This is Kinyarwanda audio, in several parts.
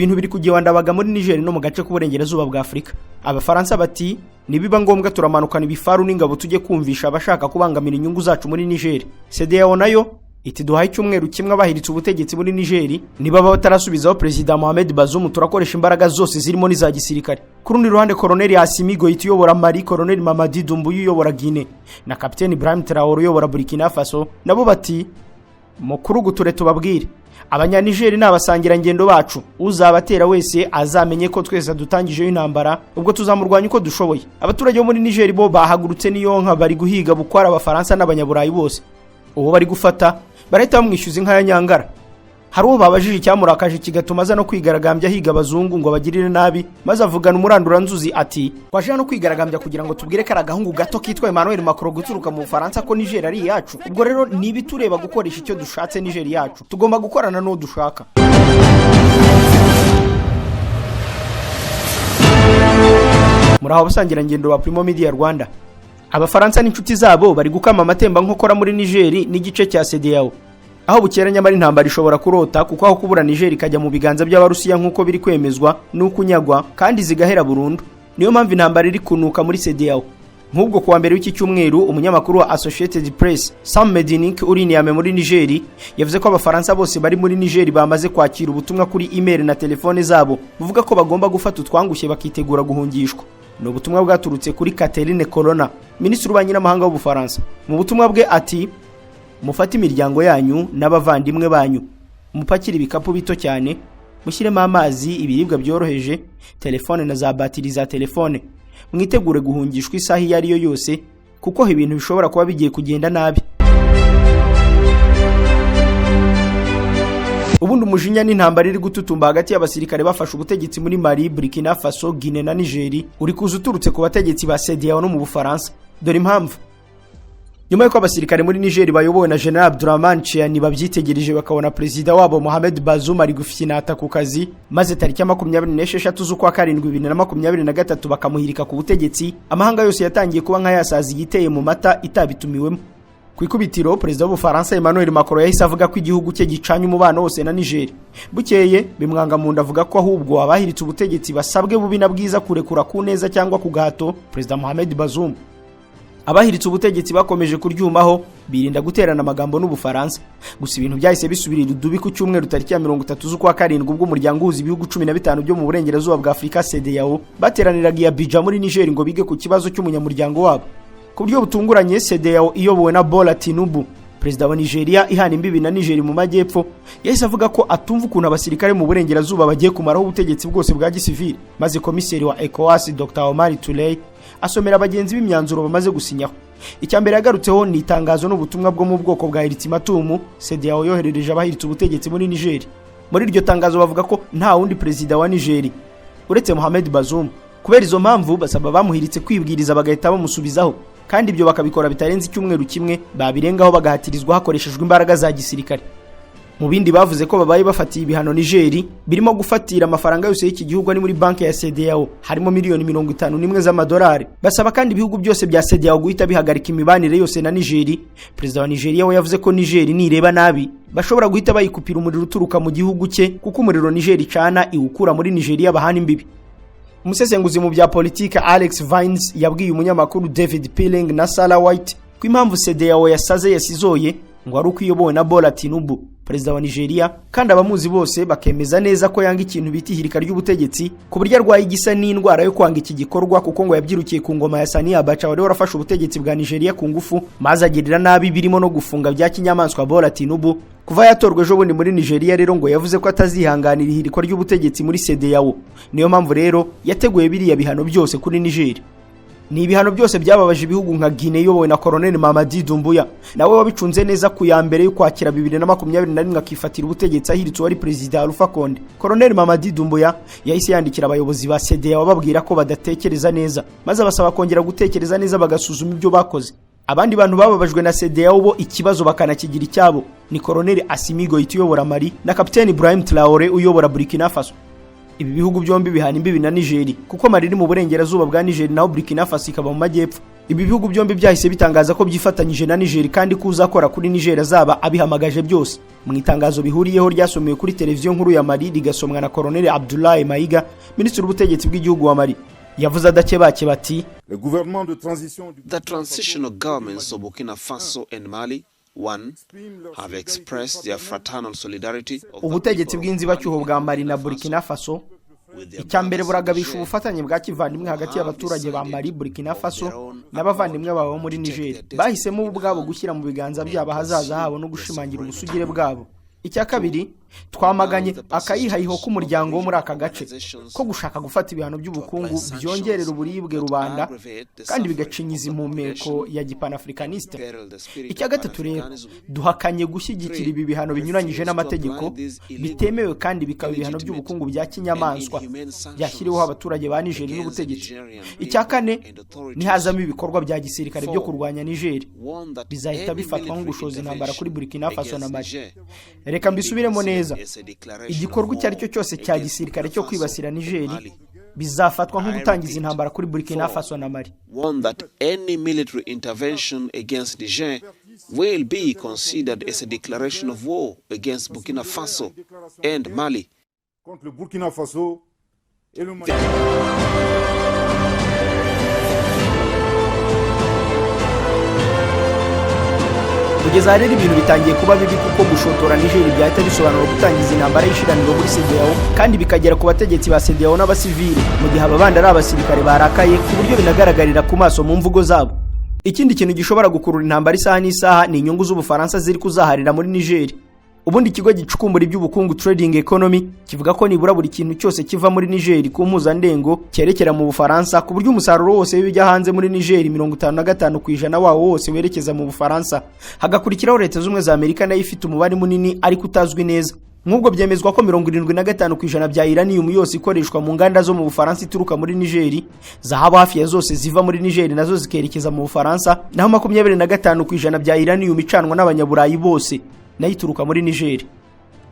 Ibintu biri kujya ndabaga muri Niger no mu gace k'uburengerazuba bwa Afurika. Abafaransa bati: "Nibiba ngombwa turamanukana ibifaru n'ingabo, tujye kumvisha abashaka kubangamira inyungu zacu muri Niger." CEDEAO nayo iti: "Duhaye icyumweru kimwe abahiritse ubutegetsi muri Niger, niba batarasubizaho Perezida Mohamed Bazoum, turakoresha imbaraga zose zirimo n'iza gisirikare." Ku rundi ruhande, Colonel Assimi Goïta uyobora Mali, Colonel Mamadi Doumbouya uyobora Guinea na Kapiteni Ibrahim Traoré uyobora Burkina Faso nabo bati: "Mukuru guture tubabwire, Abanyanigeri ni abasangirangendo bacu. Uzabatera wese azamenye ko twese dutangijeho intambara, ubwo tuzamurwanya uko dushoboye." Abaturage bo muri Nigeri bo bahagurutse niyonka, bari guhiga bukwara Abafaransa n'Abanyaburayi bose. Uwo bari gufata barahita bamwishyuza inka ya nyangara. Hari uwo babajije icyamurakaje kigatuma aza no kwigaragambya ahiga abazungu ngo abagirire nabi, maze avugana umuranduranzuzi ati: "Twaje hano kwigaragambya kugira ngo tubwire kari agahungu gato kitwa Emmanuel Macron guturuka mu Bufaransa ko Niger ari iyacu. Ubwo rero niba itureba gukoresha icyo dushatse, Niger yacu, tugomba gukorana n'uwo dushaka." Muri aho basangirangendo ba Primo Media Rwanda, Abafaransa n'inshuti zabo bari gukama amatemba nkokora muri Niger n'igice cya CEDEAO. Aho bukera nyamara intambara ishobora kurota, kuko aho kubura Niger ikajya mu biganza by'Abarusiya nk'uko biri kwemezwa n'ukunyagwa kandi zigahera burundu. Niyo mpamvu intambara iri kunuka muri CEDEAO. Nk'ubwo kuwa mbere w'iki cyumweru, umunyamakuru wa Associated Press Sam Medinik uri Niamey muri Niger yavuze ko Abafaransa bose bari muri Niger bamaze kwakira ubutumwa kuri email na telefone zabo buvuga ko bagomba gufata utwangushye bakitegura guhungishwa. Ni ubutumwa bwaturutse kuri Catherine Colonna, minisitiri w'ububanyi n'amahanga w'Ubufaransa. Mu butumwa bwe ati: "Mufate imiryango yanyu n'abavandimwe banyu, mupakire ibikapu bito cyane, mushyiremo amazi, ibiribwa byoroheje, telefone na za batiri za telefone, mwitegure guhungishwa isaha iyo ari yo yose, kuko ibintu bishobora kuba bigiye kugenda nabi." Ubundi umujinya n'intambara iri gututumba hagati y'abasirikare bafashe ubutegetsi muri Mali, Burkina Faso, Guinea na Niger uri kuza uturutse ku bategetsi ba CEDEAO no mu Bufaransa. Dore impamvu: nyuma y'uko abasirikare muri Niger bayobowe na General Abdurrahman Tchiani babyitegereje bakabona perezida wabo Mohamed Bazoum ari gufinata ku kazi, maze tariki ya 26 z'ukwa karindwi 2023 bakamuhirika ku butegetsi, amahanga yose yatangiye kuba nk'ayasazi yiteye mu mata itabitumiwemo. Ku ikubitiro, perezida w'Ubufaransa Emmanuel Macron yahise avuga ko igihugu cye gicanye umubano wose na Niger. Bukeye bimwanga mu nda, avuga ko ahubwo abahiritse ubutegetsi basabwe bubi na bwiza kurekura ku neza cyangwa ku gahato perezida Mohamed Bazoum. Abahiritse ubutegetsi bakomeje kuryumaho, birinda guterana amagambo n'Ubufaransa. Gusa ibintu byahise bisubirira idubi ku cyumweru tariki ya 30 z'ukwa karindwi, ubwo umuryango uhuza ibihugu 15 byo mu burengerazuba bwa Afurika, CEDEAO, bateraniraga i Abidjan muri Niger ngo bige ku kibazo cy'umunyamuryango wabo. Ku buryo butunguranye, CEDEAO iyobowe na Bola Tinubu, perezida wa Nigeria ihana imbibi na Niger mu majyepfo, yahise avuga ko atumva ukuntu abasirikare mu burengerazuba bagiye kumaraho ubutegetsi bwose bwa gisivili, maze komiseri wa ECOWAS Dr Omar Touray asomera bagenzi b'imyanzuro bamaze gusinyaho. Icya mbere yagarutseho ni itangazo n'ubutumwa bwo mu bwoko bwa ultimatum CEDEAO yoherereje abahiritse ubutegetsi muri Niger. Muri iryo tangazo bavuga ko nta wundi perezida wa Niger uretse Mohamed Bazoum. Kubera izo mpamvu, basaba bamuhiritse kwibwiriza bagahita bamusubizaho, kandi ibyo bakabikora bitarenze icyumweru kimwe, babirengaho bagahatirizwa hakoreshejwe imbaraga za gisirikare. Mu bindi bavuze ko babaye bafatiye ibihano Niger, birimo gufatira amafaranga yose y'iki gihugu ari muri banki ya CEDEAO, harimo miliyoni 51 z'amadolari. Basaba kandi ibihugu byose bya CEDEAO guhita bihagarika imibanire yose na Niger. Perezida wa Nigeria we yavuze ko Niger nireba nabi bashobora guhita bayikupira umuriro uturuka mu gihugu cye, kuko umuriro Niger icana iwukura muri Nigeria bahana imbibi. Umusesenguzi mu bya politike Alex Vines yabwiye umunyamakuru David Pilling na Sarah White ko impamvu CEDEAO yasaze yasizoye ngo ari uko iyobowe na Bola Tinubu, perezida wa Nigeria, kandi abamuzi bose bakemeza neza ko yanga ikintu bita ihirika ry'ubutegetsi, ku buryo arwaye igisa n'indwara yo kwanga iki gikorwa, kuko ngo yabyirukiye ku ngoma ya Sani Abacha wari warafashe ubutegetsi bwa Nigeria ku ngufu, maze agirira nabi birimo no gufunga bya kinyamaswa Bola Tinubu kuva yatorwa ejo bundi muri Nigeria. Rero ngo yavuze ko atazihanganira ihirikwa ry'ubutegetsi muri CEDEAO. Niyo mpamvu rero yateguye biriya bihano byose kuri Niger. Ni ibihano byose byababaje ibihugu nka Guinea iyobowe na Colonel Mamadi Doumbouya, nawe wabicunze neza ku ya mbere y'Ukwakira 2021 akifatira ubutegetsi ahiritse uwari perezida Alpha Condé. Colonel Mamadi Doumbouya yahise yandikira abayobozi ba CEDEAO bababwira ko badatekereza neza, maze abasaba kongera gutekereza neza bagasuzuma ibyo bakoze. Abandi bantu bababajwe na CEDEAO bo ikibazo bakanakigira icyabo ni Colonel Assimi Goïta uyobora Mali na Kapiteni Ibrahim Traoré uyobora Burkina Faso. Ibi bihugu byombi bihana imbibi na Niger, kuko Mali iri mu burengerazuba bwa Niger naho Burkina Faso ikaba mu majyepfo. Ibi bihugu byombi byahise bitangaza ko byifatanyije na Niger, kandi ko uzakora kuri Niger azaba abihamagaje byose. Mu itangazo bihuriyeho ryasomewe kuri televiziyo nkuru ya Mali, rigasomwa na Colonel Abdoulaye Maïga, minisitiri w'ubutegetsi bw'igihugu wa Mali, yavuze adakebake bati: Le gouvernement de transition du The transitional governments of Burkina Faso and Mali, one, have expressed their fraternal solidarity of the Ubutegetsi people of bw'inzibacyuho Mali bwa and Mali na Burkina Burkina Faso Faso, with their icya mbere, brothers in buragabisha Niger, ubufatanye bwa kivandimwe hagati y'abaturage ba Mali, Burkina Faso n'abavandimwe babo muri Niger, bahisemo ubwabo gushyira mu biganza byabo ahazaza habo no gushimangira ubusugire bwabo. Icya kabiri, twamaganye akayihayiho k'umuryango wo muri aka gace ko gushaka gufata ibihano by'ubukungu byongerera uburibwe rubanda kandi bigacinyiza impumeko ya gipanafricaniste. Icya gatatu rero, duhakanye gushyigikira ibi bihano binyuranyije n'amategeko, bitemewe kandi bikaba ibihano by'ubukungu bya kinyamaswa byashyiriweho abaturage ba Nigeri n'ubutegetsi. Icya kane, nihazamo ibikorwa bya gisirikare byo kurwanya Nigeri, bizahita bifatwa nko gushoza intambara kuri Burkina Faso na Mali. Reka mbisubiremo neza: igikorwa icyo ari cyo cyose cya gisirikare cyo kwibasira Nigeri bizafatwa nko gutangiza intambara kuri Burkina Faso na Mali. Warn that any military intervention against Niger will be considered as a declaration of war against Burkina Faso and Mali. Contre le Burkina Faso et le Mali. Kugeza aha rero ibintu bitangiye kuba bibi, kuko gushotora Niger byahita bisobanura gutangiza intambara y'ishiraniro muri CEDEAO, kandi bikagera ku bategetsi ba CEDEAO n'abasivili, mu gihe aba bandi ari abasirikare barakaye ku buryo binagaragarira ku maso mu mvugo zabo. Ikindi kintu gishobora gukurura intambara isaha n'isaha ni inyungu z'Ubufaransa ziri kuzaharira muri Niger. Ubundi ikigo gicukumbura iby'ubukungu Trading Economy kivuga ko nibura buri kintu cyose kiva muri Niger ku mpuzandengo cyerekera mu Bufaransa, ku buryo umusaruro wose w'ibijya hanze muri Niger, 55% wawo wose werekeza mu Bufaransa. Hagakurikiraho Leta Z'Ubumwe za Amerika, nayo ifite umubare munini ariko utazwi neza. Nk'ubwo byemezwa ko 75% bya uranium yose ikoreshwa mu nganda zo mu Bufaransa ituruka muri Niger. Zahabu hafi ya zose ziva muri Niger nazo zikerekeza mu Bufaransa, naho 25% bya uranium icanwa n'Abanyaburayi bose nayo ituruka muri Niger.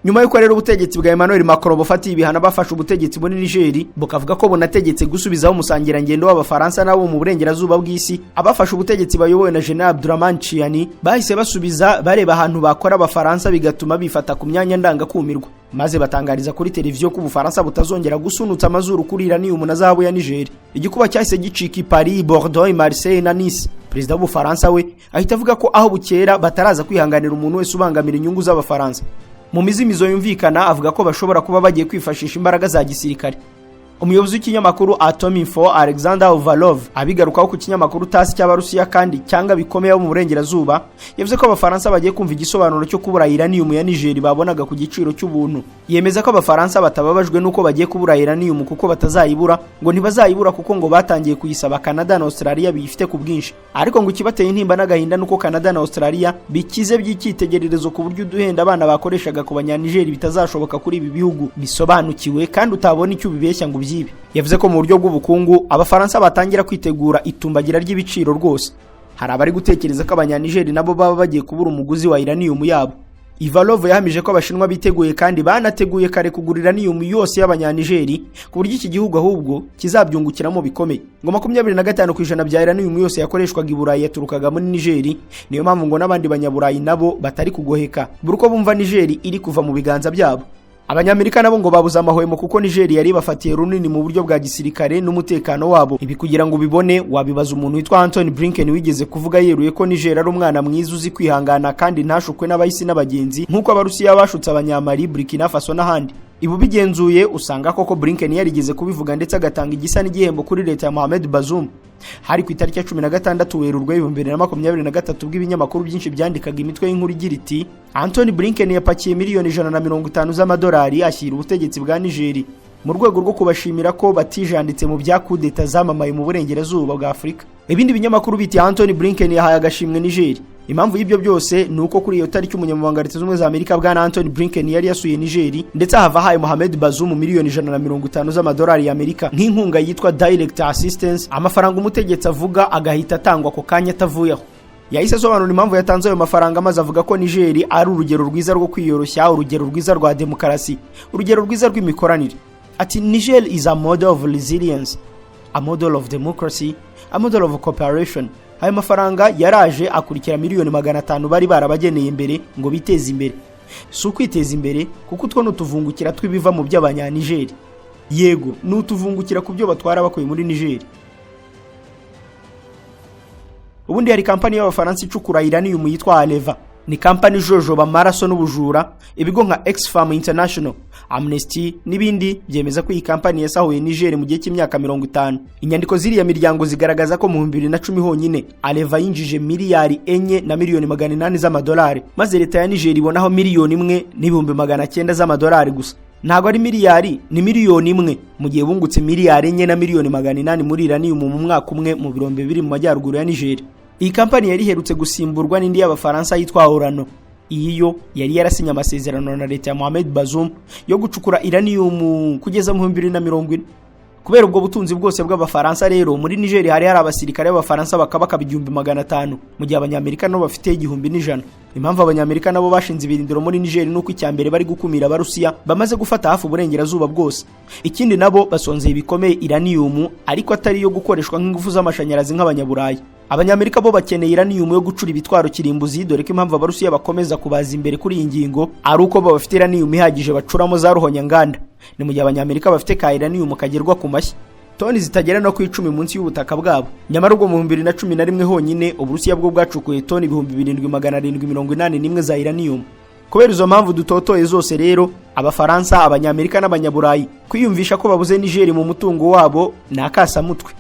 Nyuma y'uko rero ubutegetsi bwa Emmanuel Macron bufatiye ibihano bafashe ubutegetsi muri Niger, bukavuga ko bunategetse gusubizaho umusangirangendo w'Abafaransa nabo mu burengerazuba bw'isi, abafashe ubutegetsi bayobowe na General Abdourahamane Tchiani bahise basubiza bareba ahantu bakora Abafaransa, bigatuma bifata ku myanya ndangakumirwa, maze batangariza kuri televiziyo ko Ubufaransa butazongera gusunutsa amazuru kuri uranium na zahabu ya Niger. Igikuba cyahise gicika i Paris, Bordeaux, Marseille na Nice. Perezida w'Ubufaransa we ahita avuga ko aho bukera bataraza kwihanganira umuntu wese ubangamira inyungu z'Abafaransa. Mu mizimizo yumvikana avuga ko bashobora kuba bagiye kwifashisha imbaraga za gisirikare. Umuyobozi w'ikinyamakuru Atominfo, Alexander Uvalov, abigarukaho ku kinyamakuru TASS cy'Abarusiya kandi cyangwa bikomeye bo mu burengerazuba, yavuze ko Abafaransa bagiye kumva igisobanuro cyo kubura uranium ya Niger babonaga ku giciro cy'ubuntu. Yemeza ko Abafaransa batababajwe n'uko bagiye kubura uranium, kuko batazayibura. Ngo ntibazayibura kuko ngo batangiye kuyisaba Canada na Australia biyifite ku bwinshi. Ariko ngo ikibateye intimba n'agahinda nuko Canada na Australia bikize by'icyitegererezo, ku buryo uduhenda abana bakoreshaga ku Banyanigeri bitazashoboka kuri ibi bihugu bisobanukiwe, kandi utabona icyo ubibeshya ngo ubyibe. Yavuze ko mu buryo bw'ubukungu Abafaransa batangira kwitegura itumbagira ry'ibiciro rwose. Hari abari gutekereza ko Abanyanigeri nabo baba bagiye kubura umuguzi wa uranium yabo. Ivalov yahamije ko Abashinwa biteguye kandi banateguye kare kugura uranium yose y'Abanyanigeri, ku buryo iki gihugu ahubwo kizabyungukiramo bikomeye. Ngo 25% bya uranium yose yakoreshwaga i Burayi yaturukaga muri Nigeri. Niyo mpamvu ngo n'abandi Banyaburayi nabo batari kugoheka buri uko bumva Nigeri iri kuva mu biganza byabo. Abanyamerika nabo ngo babuze amahwemo, kuko Niger yari bafatiye runini mu buryo bwa gisirikare n'umutekano wabo. Ibi kugira ngo ubibone wabibaza umuntu witwa Anthony Blinken, wigeze kuvuga yeruye ko Niger ari umwana mwiza uzi kwihangana kandi ntashukwe n'abahisi n'abagenzi nk'uko Abarusiya bashutse Abanyamali, Burkina Faso n'ahandi. Ibi ubigenzuye usanga koko Blinken yarigeze kubivuga, ndetse agatanga igisa n'igihembo kuri leta ya Mohamed Bazoum. Hari ku itariki ya 16 Werurwe 2023, ubwo ibinyamakuru byinshi byandikaga imitwe y'inkuru igira iti: "Anthony Blinken yapakiye miliyoni 150 z'amadolari ashyira ubutegetsi bwa Niger mu rwego rwo kubashimira ko batijanditse mu bya kudeta zamamaye mu burengerazuba bwa Afurika." Ibindi binyamakuru biti: "Anthony Blinken yahaye agashimwe Niger." Impamvu y'ibyo byose ni uko kuri iyo tariki umunyamabanga wa Leta Zunze Ubumwe za Amerika, bwana Anthony Blinken, yari yasuye Niger, ndetse ahava ahaye Mohamed Bazoum miliyoni 150 z'amadolari y'Amerika nk'inkunga yitwa direct assistance, amafaranga umutegetsi avuga agahita atangwa ako kanya atavuye aho. Yahise asobanura impamvu yatanze ayo mafaranga, maze avuga ko Niger ari urugero rwiza rwo kwiyoroshya, urugero rwiza rwa demokarasi, urugero rwiza rw'imikoranire. Ati: "Niger is a model of resilience, a model of democracy, A model of cooperation. Ayo mafaranga yaraje akurikira miliyoni 500 bari barabageneye mbere ngo biteze imbere. Si ukwiteza imbere, kuko utwo ni utuvungukira tw'ibiva mu by'Abanyanigeri. Yego, ni utuvungukira ku byo batwara bakuye muri Nigeri. Ubundi hari kampani y'Abafaransa icukura uranium yitwa Areva. Ni kampani ijojoba amaraso n'ubujura. Ibigo nka Oxfam International, Amnesty n'ibindi byemeza ko iyi kampani yasahuye Niger mu gihe cy'imyaka 50. Inyandiko z'iriya miryango zigaragaza ko mu 2010 honyine Areva yinjije miliyari 4 na miliyoni 800 z'amadolari, maze leta ya Niger ibonaho miliyoni 1 n'ibihumbi 900 z'amadolari gusa. Ntabwo ari miliyari, ni miliyoni 1, mu gihe bungutse miliyari 4 na miliyoni 800 muri uranium mu mwaka umwe mu birombe biri mu majyaruguru ya Niger. Iyi kampani yari iherutse gusimburwa n'indi y'Abafaransa yitwa Orano. Iyi yo yari yarasinye amasezerano na leta ya Mohamed Bazoum yo gucukura uranium kugeza mu 2040. Kubera ubwo butunzi bwose bw'Abafaransa rero, muri Niger hari abasirikare b'Abafaransa bakabakaba 1500, mu gihe Abanyamerika nabo bafite 1100. Impamvu Abanyamerika nabo bashinze ibirindiro muri Niger nuko icya mbere bari gukumira Abarusiya bamaze gufata hafi uburengerazuba bwose. Ikindi, nabo basonzeye bikomeye uranium, ariko atari iyo gukoreshwa nk'ingufu z'amashanyarazi nk'Abanyaburayi. Abanyamerika bo bakeneye uranium yo gucura ibitwaro kirimbuzi, dore ko impamvu Abarusiya bakomeza kubaza imbere kuri iyi ngingo ari uko bo bafite uranium ihagije bacuramo za ruhonyanganda, ni mu gihe Abanyamerika bafite ka uranium kagerwa ku mashyi, toni zitagera no ku 10 munsi y'ubutaka bwabo. Nyamara ubwo mu 2011 honyine, Uburusiya bwo bwacukuye toni 7781 za uranium. Kubera izo mpamvu dutotoye zose rero, Abafaransa, Abanyamerika n'Abanyaburayi kwiyumvisha ko babuze Niger mu mutungo wabo ni akasamutwe.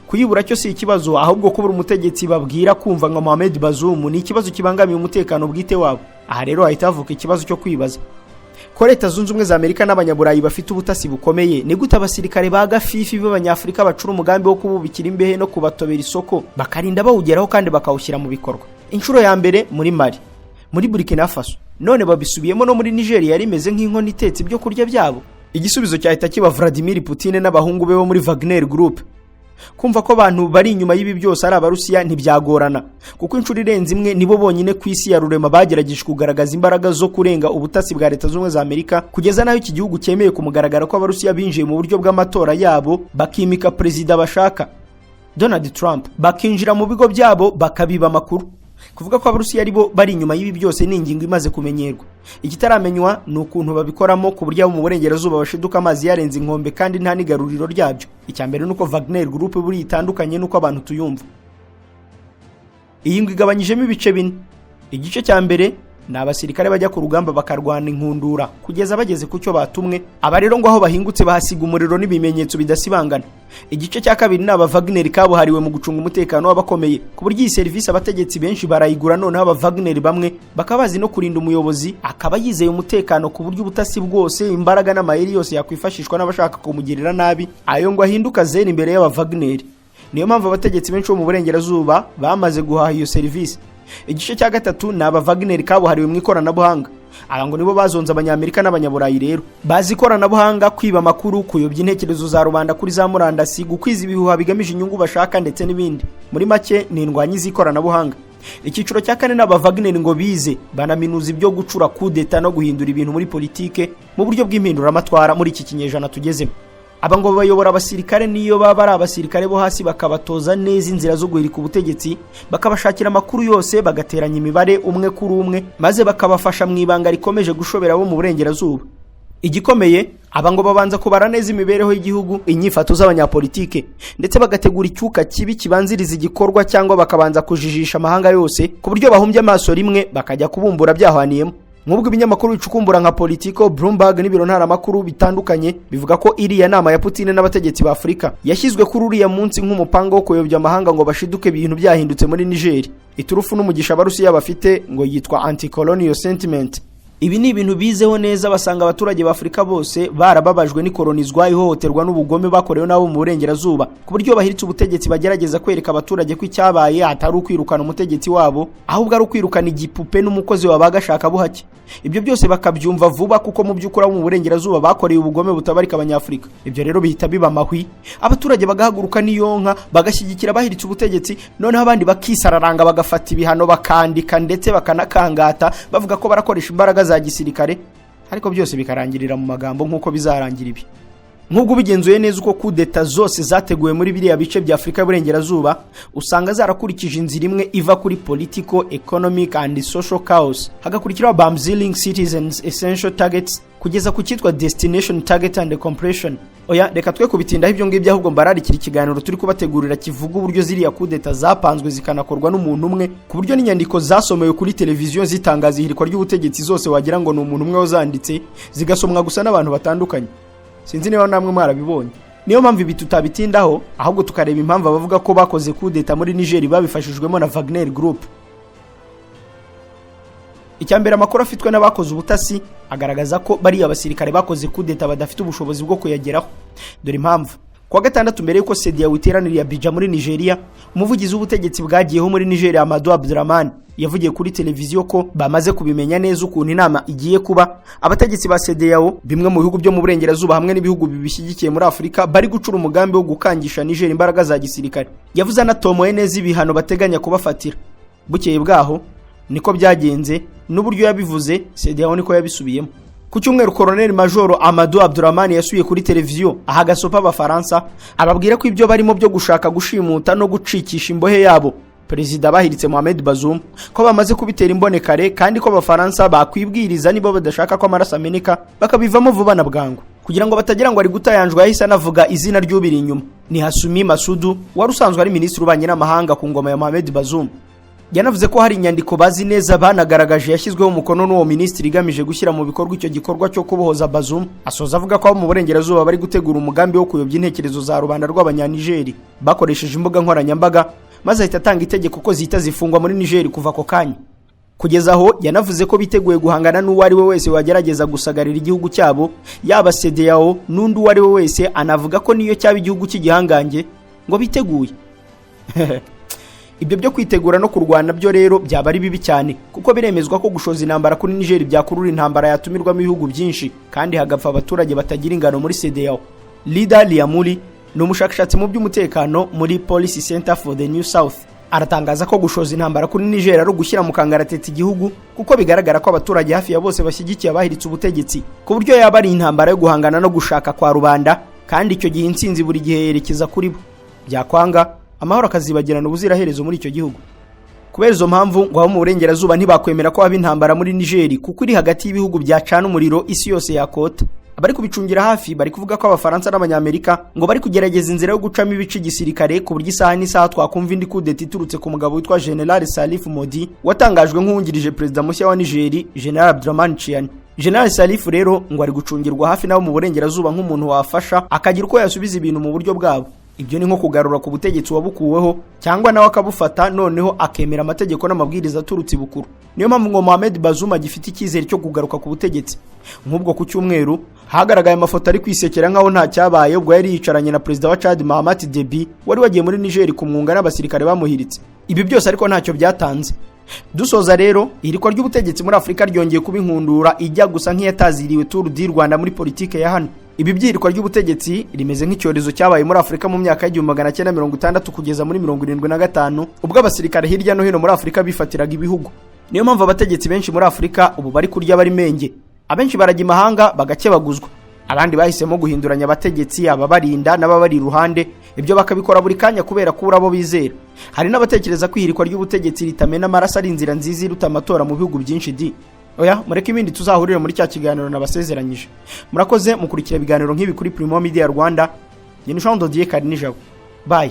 Kuyibura cyo si ikibazo, ahubwo kubura umutegetsi babwira kumva nka Mohamed Bazoum ni ikibazo kibangamiye umutekano bwite wabo. Aha rero hahita havuka ikibazo cyo kwibaza ko Leta Zunze Ubumwe za Amerika n'Abanyaburayi bafite ubutasi bukomeye, ni gute abasirikare ba gafifi b'Abanyafurika bacura umugambi wo kububikira imbehe no kubatobera isoko, bakarinda bawugeraho kandi bakawushyira mu bikorwa, inshuro ya mbere muri Mali, muri Burkina Faso, none babisubiyemo no muri Nigeria yari imeze nk'inkono itetse ibyo kurya byabo? Igisubizo cyahita kiba Vladimir Putin n'abahungu be bo muri Wagner Group. Kumva ko abantu bari inyuma y'ibi byose ari Abarusiya ntibyagorana, kuko inshuro irenze imwe nibo bonyine ku isi ya rurema bagerageje kugaragaza imbaraga zo kurenga ubutasi bwa Leta Zunze Ubumwe za Amerika, kugeza n'aho iki gihugu cyemeye ku mugaragaro ko Abarusiya binjiye mu buryo bw'amatora yabo, bakimika perezida bashaka, Donald Trump, bakinjira mu bigo byabo bakabiba amakuru. Kuvuga ko Abarusiya ari bo bari inyuma y'ibi byose ni ingingo imaze kumenyerwa. Ikitaramenywa ni ukuntu babikoramo ku buryo abo mu burengerazuba bashiduka amazi yarenze inkombe kandi nta n'igaruriro ryabyo. Icya mbere ni uko Wagner Group buri itandukanye n'uko abantu tuyumva. Iyi ngo igabanyijemo ibice bine. Igice cya mbere ni abasirikare bajya ku rugamba bakarwana inkundura kugeza bageze ku cyo batumwe. Aba rero ngo aho bahingutse bahasiga umuriro n'ibimenyetso bidasibangana. Igice cya kabiri ni aba Wagner kabuhariwe mu gucunga umutekano w'abakomeye, ku buryo iyi serivisi abategetsi benshi barayigura. Noneho aba Wagner bamwe bakaba bazi no kurinda umuyobozi, akaba yizeye umutekano ku buryo ubutasi bwose, imbaraga n'amayeri yose yakwifashishwa n'abashaka kumugirira nabi, ayo ngo ahinduka zero imbere y'aba Wagner. Niyo mpamvu abategetsi benshi bo mu burengerazuba bamaze guhaha iyo serivisi. Igice cya gatatu ni aba Wagner kabuhariwe mu ikoranabuhanga. Aba ngo nibo bazonze Abanyamerika n'Abanyaburayi. Rero bazi ikoranabuhanga, kwiba amakuru, kuyobya intekerezo za rubanda kuri za murandasi, gukwiza ibihuha bigamije inyungu bashaka, ndetse n'ibindi. Muri make ni indwanyi z'ikoranabuhanga. Icyiciro cya kane ni aba Wagner ngo bize banaminuza ibyo gucura kudeta no guhindura ibintu muri politike mu buryo bw'impinduramatwara muri iki kinyejana tugezemo. Aba ngo bayobora abasirikare, niyo baba ari abasirikare bo hasi, bakabatoza neza inzira zo guhirika ubutegetsi, bakabashakira amakuru yose, bagateranya imibare umwe kuri umwe, maze bakabafasha mu ibanga rikomeje gushobera abo mu burengerazuba. Igikomeye, aba ngo babanza kubara neza imibereho y'igihugu, inyifato z'abanyapolitike, ndetse bagategura icyuka kibi kibanziriza igikorwa, cyangwa bakabanza kujijisha amahanga yose ku buryo bahumbye amaso rimwe bakajya kubumbura byahwaniyemo. Nk'ubwo ibinyamakuru bicukumbura nka Politico, Bloomberg n'ibiro ntaramakuru bitandukanye bivuga ko iriya nama ya Putin n'abategetsi ba Afurika yashyizwe kuri uriya munsi nk'umupango wo kuyobya amahanga ngo bashiduke ibintu byahindutse muri Niger. Iturufu n'umugisha Abarusiya bafite ngo yitwa anti-colonial sentiment. Ibi ni ibintu bizeho neza, basanga abaturage ba Afurika bose barababajwe n'ikolonizwa, ihohoterwa n'ubugome bakorewe n'abo mu burengerazuba, ku buryo bahiritse ubutegetsi bagerageza kwereka abaturage ko icyabaye atari ukwirukana umutegetsi wabo, ahubwo ari ukwirukana igipupe n'umukozi wabaga ashaka buhake. Ibyo byose bakabyumva vuba, kuko mu by'ukuri abo mu burengerazuba bakoreye ubugome butabarika Abanyafurika. Ibyo rero bihita biba amahwi, abaturage bagahaguruka n'iyonka bagashyigikira bahiritse ubutegetsi. Noneho abandi bakisararanga, bagafata ibihano, bakandika ndetse bakanakangata bavuga ko barakoresha imbaraga za gisirikare, ariko byose bikarangirira mu magambo nk'uko bizarangira ibi. Nk'ubwo ubigenzuye neza uko kudeta zose zateguwe muri biriya bice bya Afurika y'Uburengerazuba, usanga zarakurikije inzira imwe iva kuri political, economic and social chaos, hagakurikiraho bamboozling citizens, essential targets, kugeza ku cyitwa destination, target and completion. Oya, reka twe kubitindaho ibyo ngibyo, ahubwo mbararikira ikiganiro turi kubategurira kivuga uburyo ziriya kudeta zapanzwe zikanakorwa n'umuntu umwe, ku buryo n'inyandiko zasomewe kuri televiziyo zitangaza ihirikwa ry'ubutegetsi zose wagira ngo ni umuntu umwe wazanditse, zigasomwa gusa n'abantu batandukanye. Sinzi niba namwe mwarabibonye. Niyo mpamvu ibi tutabitindaho, ahubwo tukareba impamvu abavuga ko bakoze kudeta muri Niger babifashijwemo na Wagner Group. Icya mbere, amakuru afitwe n'abakoze ubutasi agaragaza ko bariya basirikare bakoze kudeta badafite ubushobozi bwo kuyageraho. Dore impamvu: kuwa gatandatu, mbere y'uko CEDEAO iteranira Abidjan muri Nigeria, umuvugizi w'ubutegetsi bwagiyeho muri Nigeria, Amadou Abdramane, yavugiye kuri televiziyo ko bamaze kubimenya neza ukuntu inama igiye kuba. Abategetsi ba CEDEAO, bimwe mu bihugu byo mu burengerazuba hamwe n'ibihugu bibishyigikiye muri Afurika, bari gucura umugambi wo gukangisha Niger imbaraga za gisirikare. Yavuze anatomoye neza ibihano bateganya kubafatira. Bukeye bwaho niko byagenze, n'uburyo yabivuze CEDEAO niko yabisubiyemo. Ku cyumweru, Colonel Majoro Amadou Abdramane yasuye kuri televiziyo aha gasopa Abafaransa, ababwira ko ibyo barimo byo gushaka gushimuta no gucikisha imbohe yabo perezida bahiritse Mohamed Bazoum, ko bamaze kubitera imbonekare, kandi ko Abafaransa bakwibwiriza niba badashaka ko amaraso ameneka, bakabivamo vuba na bwangu. Kugira ngo batagira ngo ari gutayanjwa, yahise anavuga izina ry'ubiri inyuma, ni Hassoumi Massoudou, wari usanzwe ari minisitiri w'ububanyi n'amahanga ku ngoma ya Mohamed Bazoum. Yanavuze ko hari inyandiko bazi neza banagaragaje yashyizweho umukono n'uwo minisitiri, igamije gushyira mu bikorwa icyo gikorwa cyo kubohoza Bazoum. Asoza avuga ko abo mu burengerazuba bari gutegura umugambi wo kuyobya intekerezo za rubanda rw'Abanyanigeri bakoresheje imbuga nkoranyambaga, maze ahita atanga itegeko ko zihita zifungwa muri Nigeri kuva ako kanya. Kugeza aho yanavuze ko biteguye guhangana n'uwo ari we wese wagerageza gusagarira igihugu cyabo, yaba CEDEAO n'undi uwo ari we wese. Anavuga ko niyo cyaba igihugu cy'igihangange ngo biteguye. Ibyo byo kwitegura no kurwana byo rero byaba ari bibi cyane, kuko biremezwa ko gushoza intambara kuri Niger byakurura intambara yatumirwamo ibihugu byinshi kandi hagapfa abaturage batagira ingano muri CEDEAO. Rida Lyammouri ni umushakashatsi mu by'umutekano muri Policy Center for the New South. Aratangaza ko gushoza intambara kuri Niger ari ugushyira mu kangaratete igihugu, kuko bigaragara ko abaturage hafi ya bose bashyigikiye abahiritse ubutegetsi, ku buryo yaba ari intambara yo guhangana no gushaka kwa rubanda, kandi icyo gihe intsinzi buri gihe yerekeza kuri bo. Byakwanga, amahoro akazibagirana ubuziraherezo muri icyo gihugu. Kubera izo mpamvu, ngo abo mu burengerazuba ntibakwemera ko haba intambara muri Niger, kuko iri hagati y'ibihugu byacana umuriro isi yose yakota. Abari kubicungira hafi bari kuvuga ko Abafaransa n'Abanyamerika ngo bari kugerageza inzira yo gucamo ibice igisirikare, ku buryo isaha n'isaha twakumva indi kudeta iturutse ku mugabo witwa General Salif Modi, watangajwe nk'uwungirije perezida mushya wa Niger, General Abdurrahman Tchiani. General Salif rero ngo ari gucungirwa hafi n'abo mu burengerazuba nk'umuntu wafasha akagira uko yasubiza ibintu mu buryo bwabo. Ibyo ni nko kugarura ku butegetsi wabukuweho, cyangwa nawe akabufata, noneho akemera amategeko n'amabwiriza aturutse ibukuru. Niyo mpamvu ngo Mohamed Bazoum agifite icyizere cyo kugaruka ku butegetsi. Nk'ubwo ku cyumweru hagaragaye amafoto ari kwisekera nk'aho nta cyabaye, ubwo yari yicaranye na perezida wa Chad, Mahamat Deby, wari wagiye muri Niger kumwunga n'abasirikare bamuhiritse. Ibi byose ariko ntacyo byatanze. Dusoza rero, ihirikwa ry'ubutegetsi muri Afurika ryongeye kuba inkundura ijya gusa nk'iyataziriwe Tour du Rwanda muri politike ya hano. Ibi by'ihirikwa ry'ubutegetsi rimeze nk'icyorezo cyabaye muri Afurika mu myaka y'1960 kugeza muri 75, ubwo abasirikare hirya no hino muri Afurika bifatiraga ibihugu. Niyo mpamvu abategetsi benshi muri Afurika ubu bari kurya bari menge. Abenshi barajya imahanga bagakebaguzwa, abandi bahisemo guhinduranya abategetsi, ababarinda n'ababari iruhande. Ibyo bakabikora buri kanya kubera kubura abo bizera. Hari n'abatekereza ko ihirikwa ry'ubutegetsi ritamena amaraso ari inzira nziza iruta amatora mu bihugu byinshi di. Oya, mureke ibindi tuzahurire muri cya kiganiro nabasezeranyije. Murakoze mukurikira ibiganiro nk'ibi kuri Primo Media Rwanda. Njye ni Jean Dodier Karinijabo. Bye.